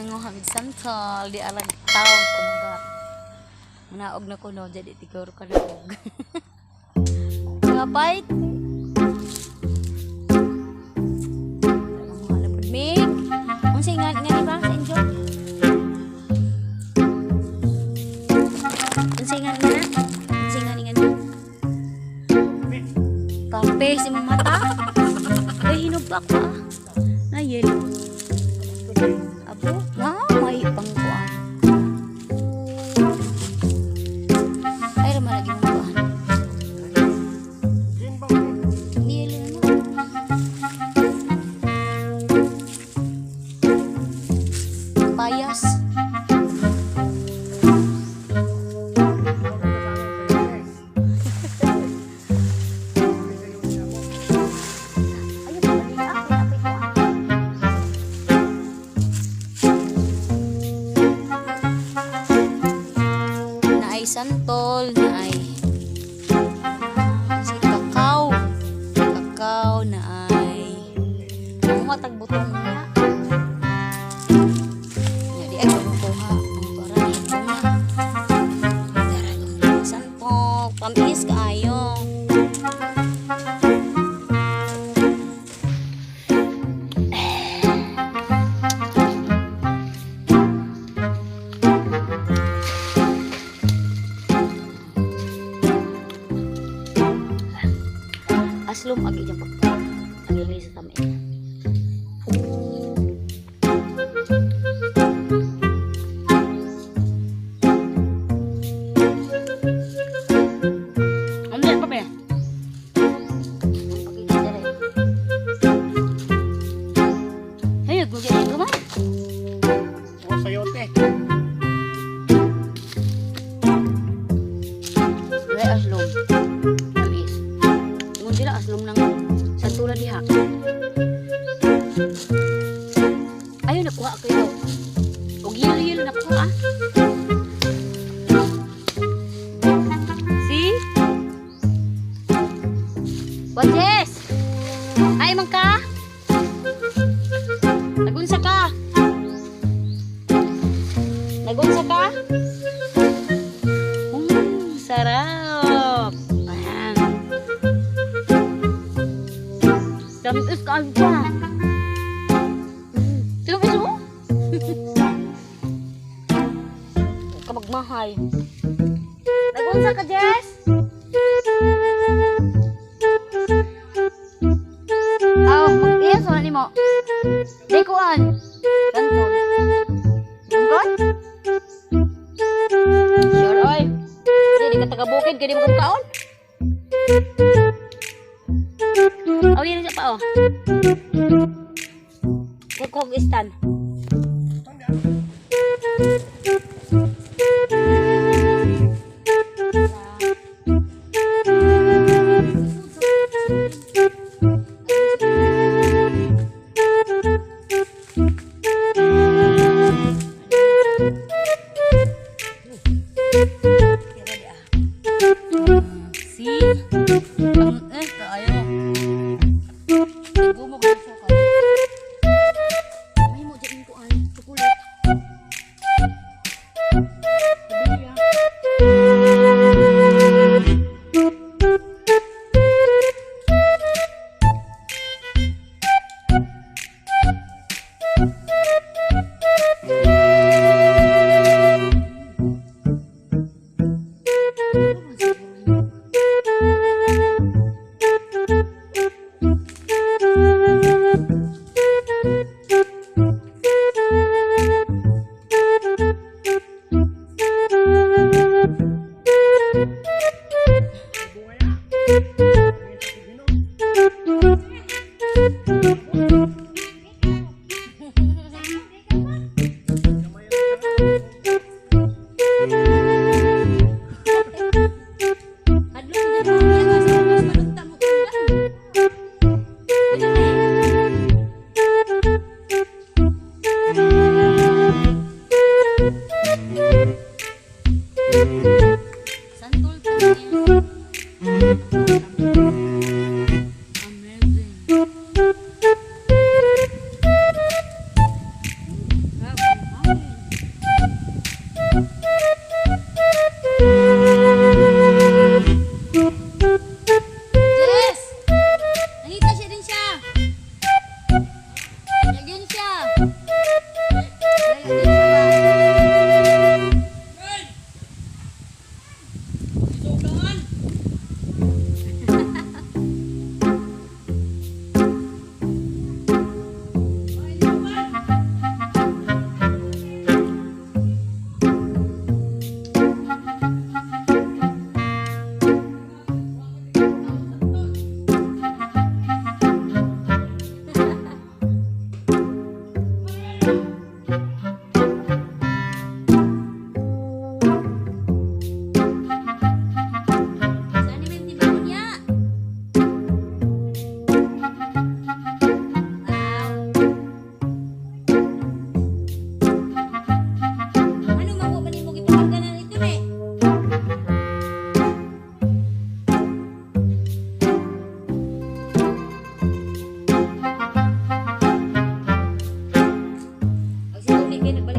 Manguha mig santol, di alag taon kumagat. Manaog na ko no, jadi tiguro ka naog. Mga bite. Manguha na pud mig. Unsa nga nga ni ba sa inyo? Unsa nga nga na? Unsa nga ni nga ni? Kape si mata. Ay, hinog pa ako ah. Na yellow. Abo, wow, may pangkuan. Ay, raman lagi mong kuan. Yellow na. Payas. Ayun, balik ako. Napay ko ah. Naay santol, naay si kakao. Kakao naay ang matag butong niya. Nya di ay kumukuha ang para ni bunga. Dara kumukuha santol, tamis kaayo. Aslom agi dyan pagka. Ang sa tamis. Ano yan pa ba? Ang pakita dere. Hey, nagmugay ka man. O, sayote. Wala aslom. Tamis. Ingon sila aslom ng santulan diha. Ayun, nakuha kayo. Og yelo-yelo nakuha ah. See? Wajes! Ay, man ka? Nagunsa ka? Nagunsa ka? Sarap! Ayan. Tamis ka pa. Tamis mo? Huwag ka magmahay. Nagunsa ka, Jess? Aw, mag-iya sa nimo. Di kuan. Kanton. Dungkot? Sure, oy. Di ka taga bukid, kaya di mo kaon. Aw, yun siya pa, oh. Kukog istan. See? Ang eh, kaayo. Gumog na siya. May mo dyan ko ay chocolate. Kay nagbalik.